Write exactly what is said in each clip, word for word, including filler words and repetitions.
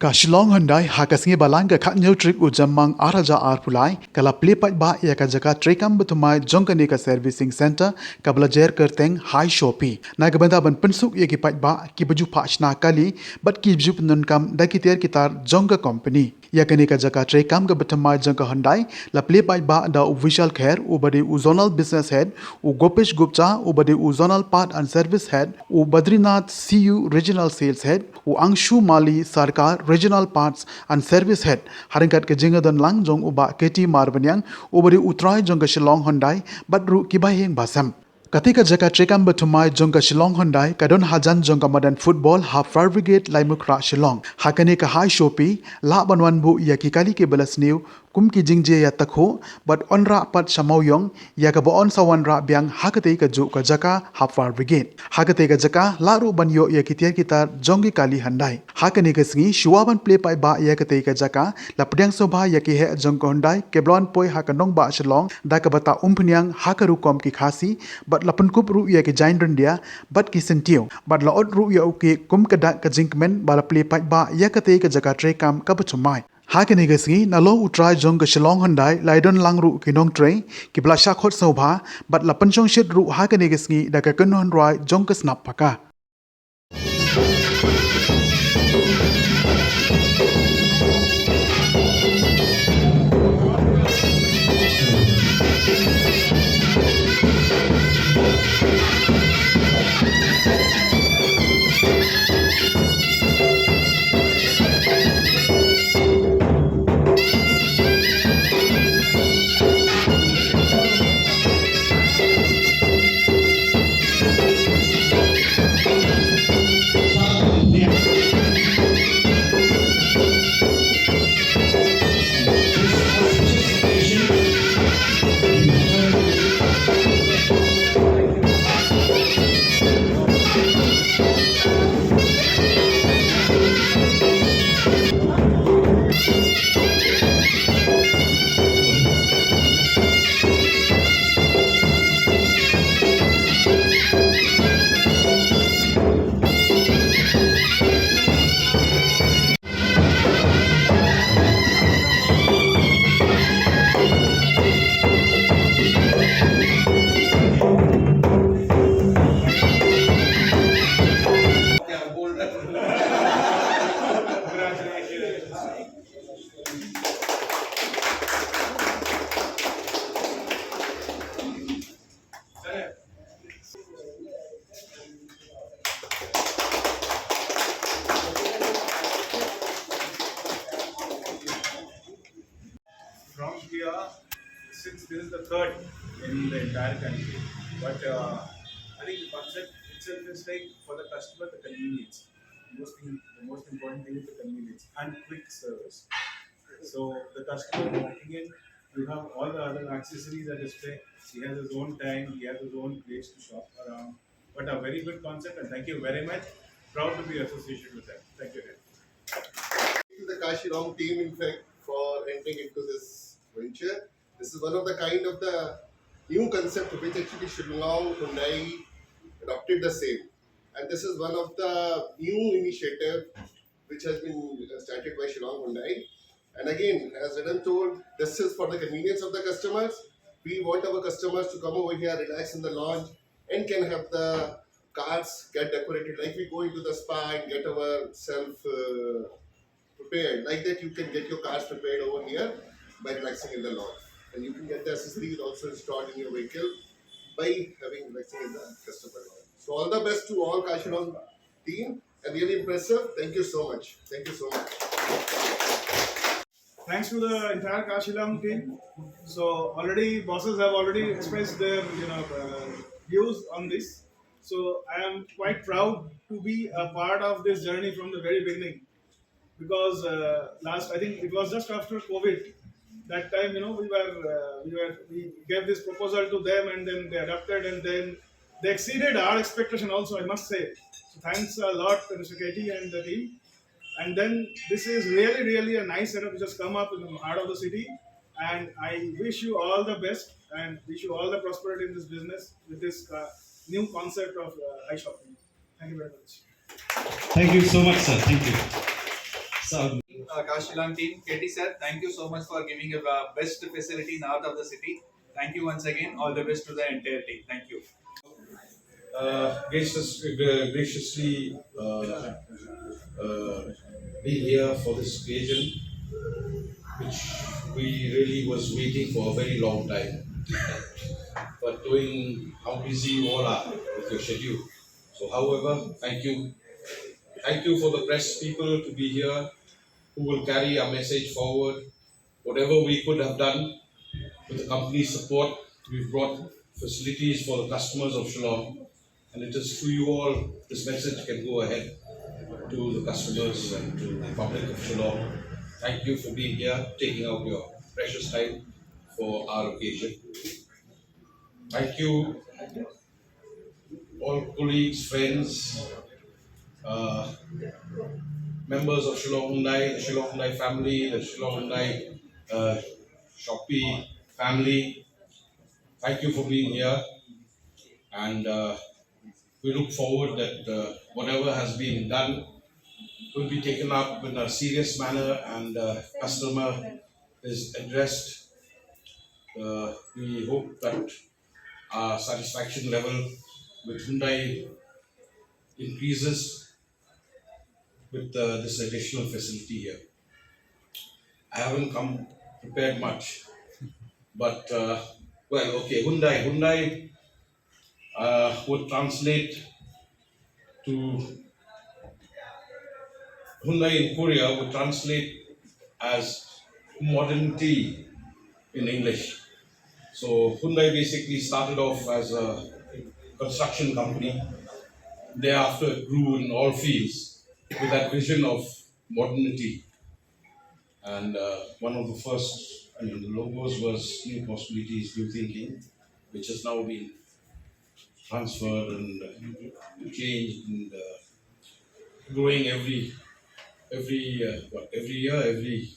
Ka Shillong Hyundai ha ka sngi Balang ka khatñiew tarik u Jymmang ar hajar arphew lai ka la plie paidbah ïa ka jaka treikam bathymmai jong kane ka servicing centre kaba la jer kyrteng Hai Shopi na ka bynta ban pynsuk ïa ki paidbah kiba ju phah shna kali bad kiba ju pyndonkam da ki tiar ki tar jong ka company. Ïa kane ka jaka treikam kaba thymmai jong ka Hyundai la plie paidbah da u Vishal Kher uba dei u Zonal Business Head, u Gopesh Gupta uba dei u Zonal Part and Service Head, u Badrinath C U Regional Sales Head, u Angshu Mali Sarkar Regional Parts and Service Head, ha ryngkat ka jingdon lang jong u Bah K T Marbaniang uba dei u trai jong ka Shillong Hyundai bad ruh ki bahaïing bahasem. Katei ka jaka treikam bathymmai jong ka Shillong Hyundai ka don hajan jong ka madan football ha Fire Brigade Laitumkhrah Shillong. Ha kane ka Hai Shopi lah ban wan buh ïa ki kali kiba la sniew kum ki jingjia ïatakhuh bad wanrah pat sha Mawïong ïa kaba yn sa wanrah biang ha katei kajuh ka jaka ha Fire Brigade. Ha katei ka jaka lah ruh ban ïoh ïa ki tiar ki tar jong ki kali Hyundai. Ha kane ka sngi shuwa ban plie paidbah ïa katei ka jaka la pdiang sngewbha ïa ki heh jong ka Hyundai kiba la wan poi ha ka nongbah Shillong da kaba tah umphniang ha ka rukom ki Khasi bad la pynkup ruh ïa ki jaiñ ryndia bad ki syntiew bad la ot ruh ïa u cake kum ka dak ka jingkmen ba la plie paidbah ïa katei ka jaka treikam kaba thymmai. Ha kane ka sngi nalor u trai jong ka Shillong Hyundai la ïadon lang ruh ki nongtrei kiba la shah khot sngewbha bad la pynshongshit ruh ha kane ka sngi da ka kynhun rwai jong ka Snap Paka. From here, since this is the third in the entire country, but uh, I think the concept itself is like for the customer, the convenience. Most thing, the most important thing is the convenience and quick service. So the customer walking in, you have all the other accessories at his place. He has his own time, he has his own place to shop around. But a very good concept, and thank you very much. Proud to be associated with them. Thank you. To the Ka Shillong team, in fact, for entering into this venture. This is one of the kind of the new concept which actually Shillong Hyundai adopted the same. And this is one of the new initiative which has been started by Shillong Hyundai. And again, as Adam told, this is for the convenience of the customers. We want our customers to come over here, relax in the lounge, and can have the cars get decorated. Like we go into the spa and get ourselves uh, prepared. Like that, you can get your cars prepared over here by relaxing in the lounge. And you can get the accessories also installed in your vehicle by having relaxing in the customer lounge. So all the best to all Ka Shillong team. And really impressive. Thank you so much. Thank you so much. Thanks to the entire Ka Shillong team. So already bosses have already expressed their you know uh, views on this. So I am quite proud to be a part of this journey from the very beginning. Because uh, last I think it was just after COVID. That time you know we were uh, we were we gave this proposal to them and then they adopted and then they exceeded our expectation also, I must say. So thanks a lot to Mister K T and the team. And then this is really, really a nice setup which has come up in the heart of the city. And I wish you all the best and wish you all the prosperity in this business with this uh, new concept of uh, Hai Shopping. Thank you very much. Thank you so much, sir. Thank you. Uh, Kashilong team, K T sir, thank you so much for giving a uh, best facility north of the city. Thank you once again. All the best to the entire team. Thank you. Uh, gracious, uh, graciously uh, uh, being here for this occasion, which we really was waiting for a very long time. But knowing how busy you all are with your schedule. So, however, thank you. Thank you for the press people to be here who will carry our message forward. Whatever we could have done with the company's support, we've brought facilities for the customers of Shillong. And it is through you all this message can go ahead to the customers and to the public of Shillong. Thank you for being here, taking out your precious time for our occasion. Thank you, all colleagues, friends, uh, members of Shillong Hyundai, the Shillong Hyundai family, the Shillong Hyundai uh, Shopee family. Thank you for being here. And uh, we look forward that uh, whatever has been done will be taken up in a serious manner and uh, customer is addressed. Uh, we hope that our satisfaction level with Hyundai increases with uh, this additional facility here. I haven't come prepared much, but uh, well, okay, Hyundai, Hyundai uh, would translate to Hyundai in Korea would translate as modernity in English. So Hyundai basically started off as a construction company. Thereafter, it grew in all fields with that vision of modernity. And uh, one of the first, I mean, the logos was New Possibilities, New Thinking, which has now been transferred and uh, changed and uh, growing every every uh, what, every year, every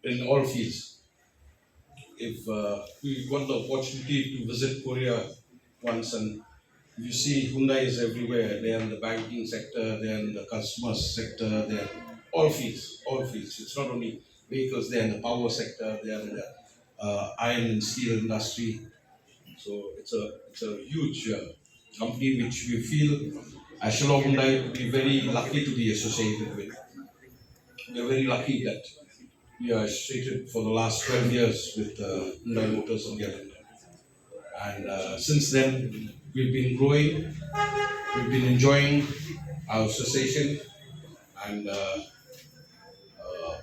in all fields. If uh, we got the opportunity to visit Korea once, and you see Hyundai is everywhere. They're in the banking sector, they're in the consumer sector, they're all fields, all fields. It's not only vehicles, they're in the power sector, they're in the uh, iron and steel industry. So it's a it's a huge uh, company which we feel as Shillong Hyundai to be very lucky to be associated with. We're very lucky that we are associated for the last twelve years with uh, Hyundai Motors on the island. And uh, since then, we've been growing, we've been enjoying our association, and uh, uh,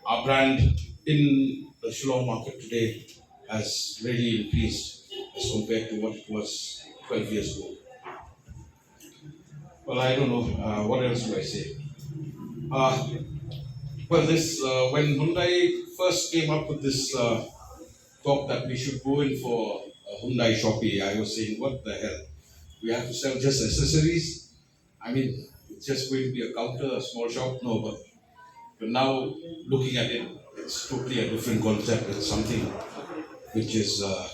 our brand in the Shillong market today has really increased as compared to what it was twelve years ago. Well, I don't know. Uh, what else do I say? Uh, well, this uh, when Hyundai first came up with this uh, talk that we should go in for a Hyundai Shopee, I was saying, "What the hell? We have to sell just accessories? I mean, it's just going to be a counter, a small shop." No, but but now looking at it, it's totally a different concept. It's something which is, uh,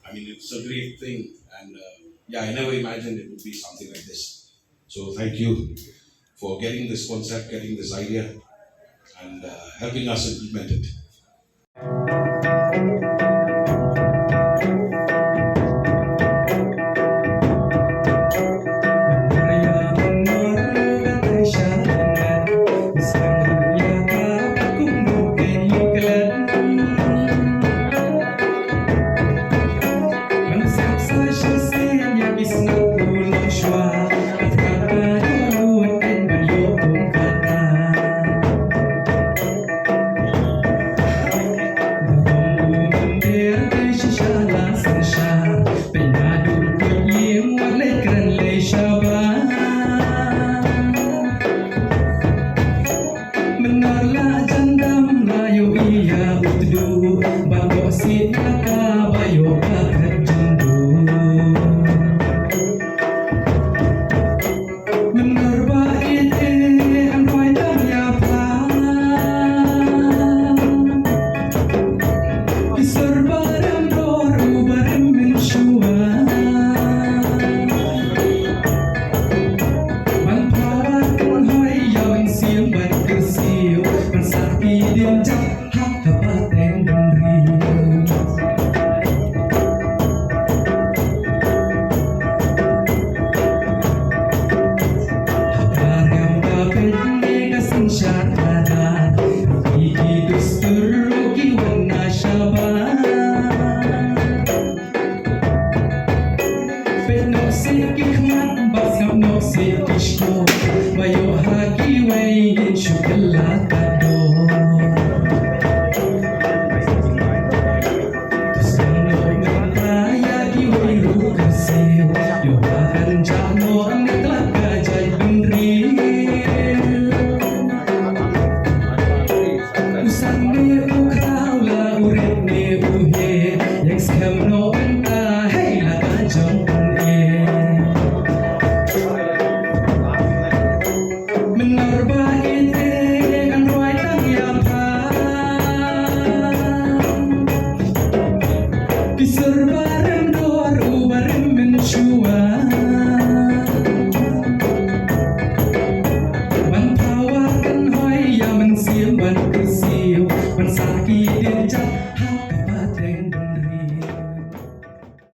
I mean, it's a great thing, and uh, yeah, I never imagined it would be something like this. So thank you for getting this concept, getting this idea, and uh, helping us implement it. Siew, ïoh ba kan jah noh ne tlak ka jaitbynriew. U sangeh u khraw la u rit ne u heh, ïeng skhem noh mynta hei la ka jong pyneh. Mynnar ba ïeit kan rwai tang ïa pha. Ki sur ba